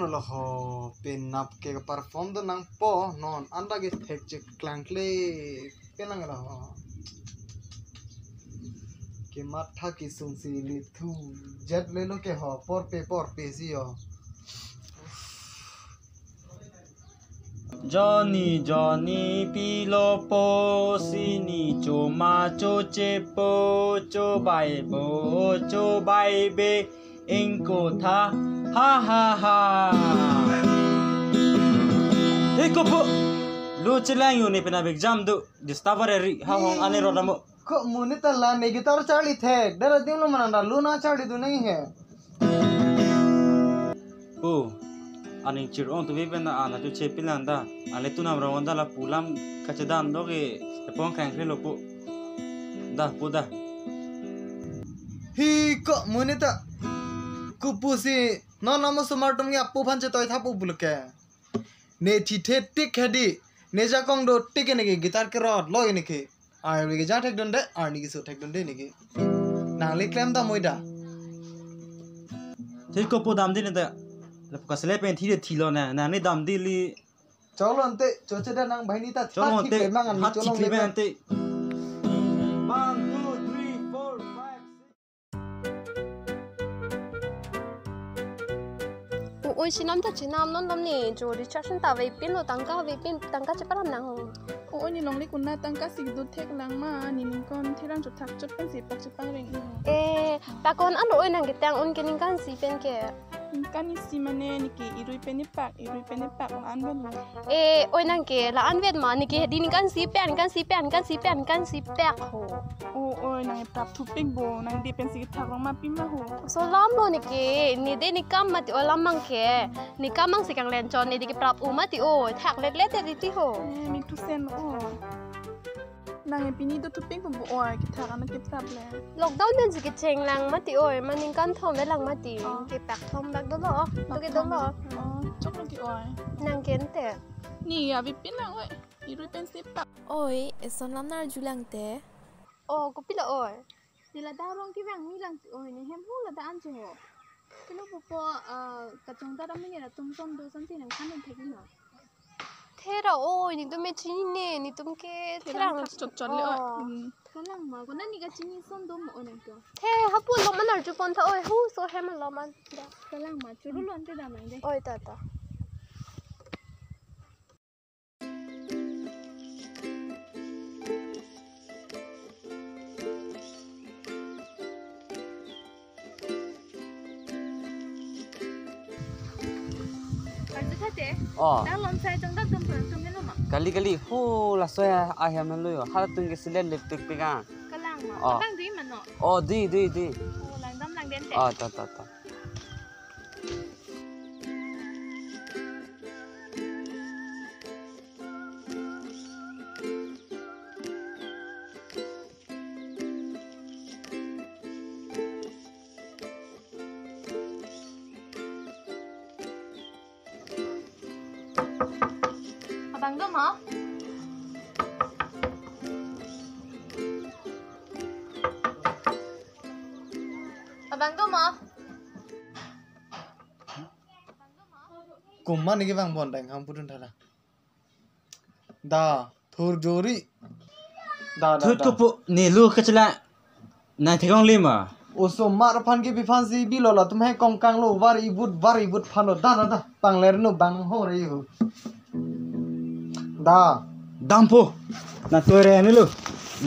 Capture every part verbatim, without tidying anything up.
Lo ho, penap ke perform do nangpo, non anta ke thek chek klang kle, penang lo ho. Kematha kesung si lithu, jet lelo ke ho, porpe porpe si ho. Johnny, Johnny, pilo po, sini choma choche po, chobai bo, chobai be, ingko tha, ha ha ha. Hei kopo, lo chelang yo ne penap exam do, disturb ri, ha hong ane rodamo. Ko monit ta la ne guitar charli thek. Dara ding lo mananda lo na charli do nai he. Po, aning chir-ong tu vive na ana tu chepilang da. Ale tu nam rawon da lapu lam kachedan do ke epong kang kre lo po. Da, po da. Hi ko monit ta. Kopusi non namo sumar tum ya po phan chetoi thapu bulke. Ne thi the tik hedi. Ne jakong do tik ne ke guitar kerot lo ne ke. Arni ke ja thek dunde, arni keso thek dunde ne ke. Nang le klem dam oi da. Thik kopo dam di ne ta. Lapu kasele pen thi de thilo na, nang ne dam di li. Cholo ante, choche da nang bahini ta. Cholo ante, mangan hat cholo thik le ante. One, two, three, four, five, six. O-oi, chenam ta chenam, non dam ne jo recharge ta avepin lo, tangka avepin, tangka cheparam nang ho. O-oi, ne longle kuna tangka si do thek lang ma, ne ningkan therang chothak chot pen si pak chepang reng ho. Eh, pakon an oi nang ketang un ke ningkan si pen ke. Ningkan isi mane ne ke irui pen ne pak, irui pen ne pak la-an pen lo. Eh, oi nang ke la-an vet ma, ne ke hedi ningkan si pen, kan si pen, kan si pen, kan si pek ho. O-oi, nang prap thupik bo, nang de pen si kethak rong ma pima ho. So lam bo ne ke, ne de ne kam mati o lam mang ke, ne kam mang si kanglen chon, ne de ke prap u mati o, thak let let de ti ho. Eh, mi tu sen o. Nang e pini do thupik bo o, kethak an ke prap le. Lockdown pen si kecheng lang mati o, ma ningkan thom ve lang mati, oh, ke pak thom bak dolo, to ke dolo. Oh, chok lo ke o. Nang ke ante. Ne avepin lang o, irui pen si pak. Oi, eson lam nar julang te. Oh, kopilo oi? Ne ladak arong kevang mi lang ti oi, ne hem hu ladak an jo ho. Pilo pupo, ah, kachongdat amin ya tum son do son ti nang kan thek no. Thera oi, netum me chinine, netum ke therang thak chot chot le oi. Oh. Hmm. Kalang ma, kona ne kachini son do mo nang to. The, hapu lo man arju pon tha oi, hu so hem lo man. Da. Kalang ma, churu lo ante da mang de. Oi, ta, ta. Arju thate? Oh. Tang lom sai tong dak dum pun tum heno ma? Kali kali hu laso ya ahem lo yo. Halatum ke silen lepek pek ang. Kalang ma. Oh. Abang dui mano? Oh, dui, dui, dui. Oh, langdam langden te. Oh, ta, ta, ta. Abang do ma? Abang do ma? Komat ne kevang bon dang ham pudun thala. Da, thurjori. Da, da, thut da. Kopo ne lo kachela. Nang thekong lima. Osomar aphan ke biphan si bilo latum he kongkang lo var ibut var ibut phan lo. Da, da, da. Pangler no bang hong re ho. Da. Dampo. Na toy re ne lo.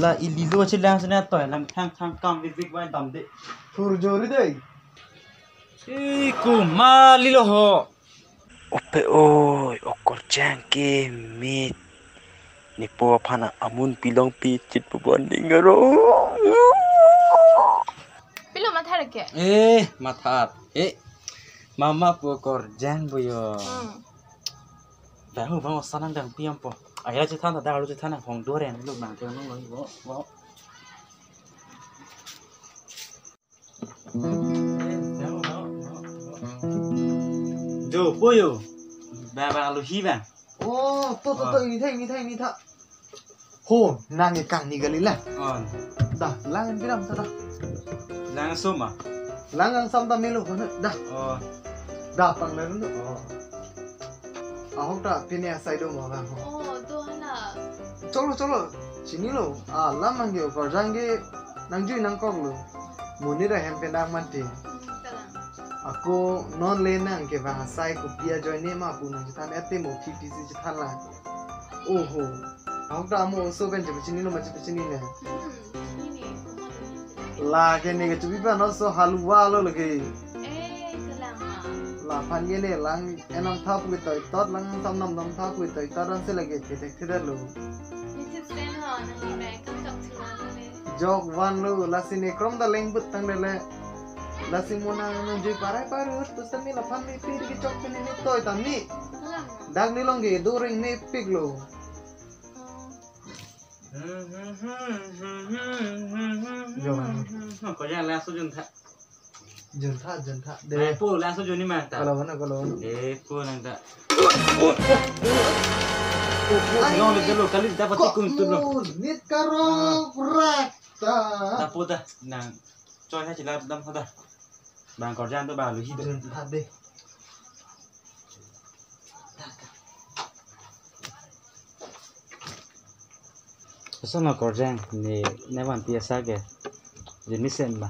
La ili lo chelang sene toy lang thang thang kam vik vik vai dam de. Thurjori de. E komat lilo ho. Ope oi, okorjang ke mit. Nepo aphan amun pilong pi chit pu bon ding aro. Pilo matha ke? Eh, matha. Eh. Mama pu okorjang bo yo. Hmm. Bang hu bang osan nang dang piam po. Aya chethan ta dang alu chethan nang hong do ren lo nang te nang lo bo. Bo. Jo, po yo. Ba, ba, alohi ba. Oh, to, to, to, oh. Ini tha, ini tha, ini tha. Ho, nang ikang ni gali la. Oh. Da, lang piram ta da. Lang soma. Lang ang sam ta melo ko na, da. Oh. Da pangler nu. Oh. Ahok ta pine asai do mo bang ho. Oh, do hala. Cholo, cholo. Chinilo. Ah, lam angke okarjang ke nangjui nangkoklo. Monit ahem pen dak mati. Hmm, kalang. Ako non le nang ke bang asai kopi ajoine ma pu nangchethan ete mo fifty si chethan la. Oho. Ahok ta amo oso pen chepachinilo ma chepachinine. Hmm, ini, ini. Lake ne kechebi pa non oso halua lo lake. Eh, kalang ma. Laphan ke ne lang enam tha pu toitot lang sam nam nam tha pu toitot an se lake thetek thetek lo. Ni thik sen ho, nangli bai kangkap thua lo le. Jok van lo, lasi ne krom ta lengbut tangdet le. Lasi mo nang nangjui parai parut, pusitame laphan mepik ke chok pen ne toi tame. Kalang ma. Dak ne long ke do reng mepiklo. Oh. Jo, man. Ko ya laso juntha. Juntha, juntha. Dei. Dei po laso juni manta. Kalau mana, kalau mana. Dei po nangta. Ai, long le jalo kali ta pati ko kum tu lo. Nit karok rakta. Ta po ta nang. Choi ha chila dam ha ta. Bang okarjang to bang luhi do. Juntha dei. Koson okarjang ne, ne vanpi asai ke. Juni sen ba.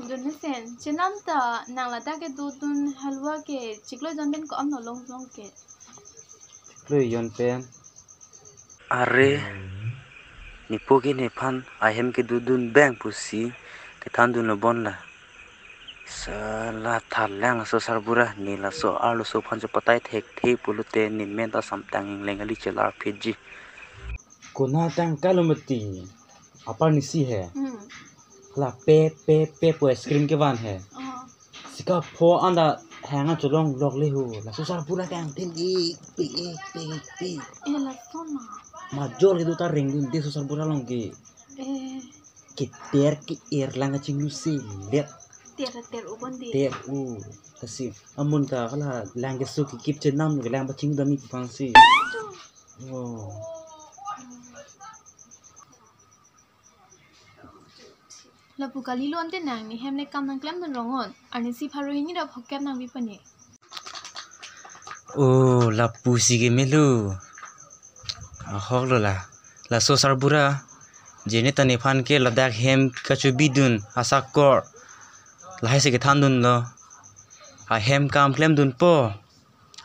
Juni sen. Chenam ta nang ladak kedodun halua ke chiklo jon pen ko-an lo long long ke. Chiklo jon pen. Are, nepo ke nephan ahem kedodun bang pusi kethandun lo bon la. Sala thalang laso sarbura ne laso arloso aphan chepatai thekthe pulote ne men ta samtang ingleng kali chelar phitji. Konat tangka lo mati. Apar nisi he. Hmm. La pe pe pe pu ice cream kevan he. Oh. Sika pho anda hang an cholong lok le ho. Laso sarbura kangthin ik pik ik pik ik pik. Eh, laso ma. Major kedo ta rengdunde laso sarbura along ke. Eh. Keter ke-er lang kachinglu si let. Ter ter u bon di. Ter u. Kasi amun ta hala lang keso kekip chenam ke lang pachingdam ik pang si. Oh. Lapu kalilo ante nang ne hem ne kam nangklemdun rong-ot. Arnisi pharo hini ra phokep nangpi pane. Oh, lapu si ke melo. Ahok lo la. Laso sarbura. Jene ta nephan ke ladak hem kachobidun asakor. Lahai si kethandun lo. Ahem kam klemdunpo.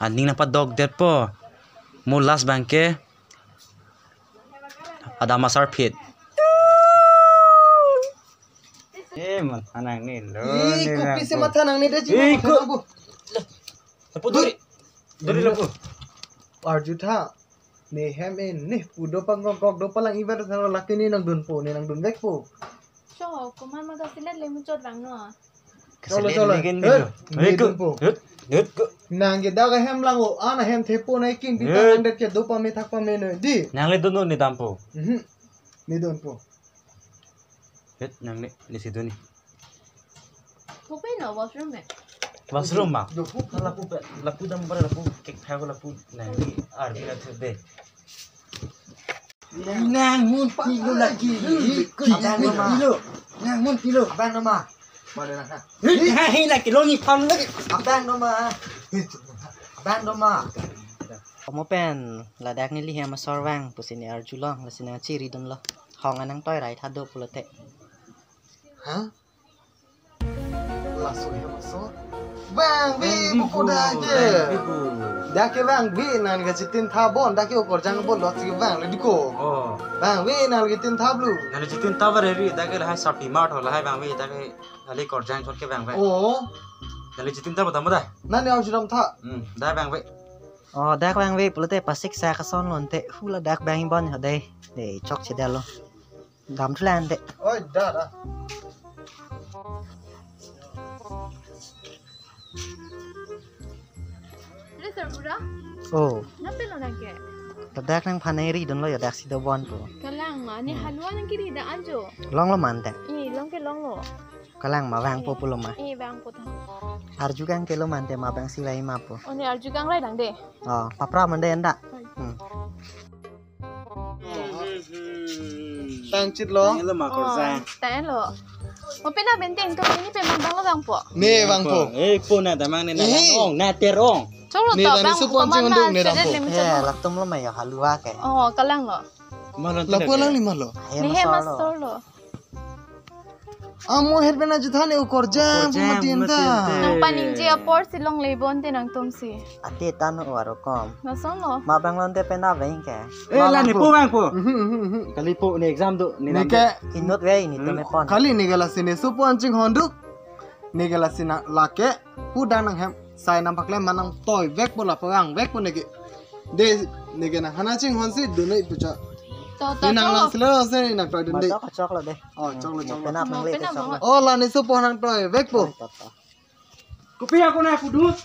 Aning nangpadokdetpo. Mo last abang ke adam asarphit. Eh, matha nangne lo. Ih, ne kopi si nangpo. Matha nangne dei, eh, chima ko. Lapu duri. Duri lapu. Arjutha. Ne hem en, ne pu do pangkok kok do palang ibar tharo lake ne nangdunpo, ne nangdunvekpo. Cho, komat ma kasilet le muchot vangnon. Cholo, cholo. Kasilet legen hut, dilo. Ne dunpo. Hut, hut ko. Nang ke dak ahem lang-o, an ahem thepo nai kin pita, hut, nangdet ke do pame thak pame noi. Dei. Nang le dunnon ne dampo. Mhm. Ne dunpo. Hut, nang ne, ne si dun ne. Thokpe no washroom me. Washroom ma? Lapu, lapu pe, lapu dam bar lapu kek thai lapu nang ne arbi na thu dei. Nang mun pilo lagi. Abang noma. Pilo. Nang mun pilo. Abang noma. Mana na? Hei, hei, lagi lo ni pam lagi. Abang noma. Abang noma. Mo pen ladak neli hem asor vang pusi ne arjulong, lasi nangchiridunlo. Hong anang toi rai thado pulote. Hah? Laso hem asor? Vangve, vangve buku pu, dak ke. Vangve pu. Dak ke vangve, nang ke chitin tha bon, dak ke okorjang bon lo si vang le diko. Oh. Vangve, nang ke tin tha blu. Nang le chitin tha bar ri, dak ke lahai Shopee Mart ho, lahai vangve, dak ke ali okorjang chot ke vangve. Oh. Nang le chitin tha bata mo da? Nang ne arjudam tha. Hmm, da vangve. Oh, dak vangve pulote pasik sa kason lonte hula dak vang bon ho dei. Dei chokche detlo. Dam thulang dei. Oi, da, da. Halo, sarbura. Oh. Nang pilo nang ke? Ladak nangphan nangridunlo ya, dak si dobon pu. Kalang ma, ne, hmm, halua nangkiri da anjo. Longlo mante. Ih, long ke longlo. Kalang ma vangpo pulo ma. Ih, vangpo ta. Arjukang kelo mante ma bang si rai ma pu. Oh, ne arjukang rai dang dei. Oh, papra mande enda. Hmm. Tangchit lo. Tanglo ma, oh, korjang. Tanglo. Mo pena benteng tu ini pe mang bang lo bang po. Ne bang po. Eh, po na damang ne na Eh. Ong, na terong. Choklo Ne to dani bang supo po anching man hunduk na ne dam sedet po. Lim Eh, choklo. Latum lo mayo halua ke. Oh, kalang lo. Malon Lapu tele. Alang ni malo. Ahem Ne he masolo. Masolo. Amo het pena juthan e ukor jam Ukor jam, kumatin ta. Kumatin ta. Nang paningje apor si longle bonte nangtum si. Ate tanu waro kom. Nasolo. Ma bang lonte pena veng ke. Eh, la ne po bang po. Mhm, mhm, mhm. Kali po ne exam do, ne Ne dam ke do. Inut ve ini Hmm. Teme pon. Kali ne ke lasi ne supo anching hunduk. Ne ke lasi na lake pudang nanghem sai nangpaklem manang toi vek po lapu vang vek po ne ke. De ne ke nang hana chinghon si dunoi pucha. To, to, Ne nang to. Lang silo se ne nang toi dun de. Machok choklo de. Oh, choklo, choklo. Pena Mo pang le pena choklo. Mo. Oh, la ne supo nang toi vek po. Oi, to, to. Kopi ako na pudut.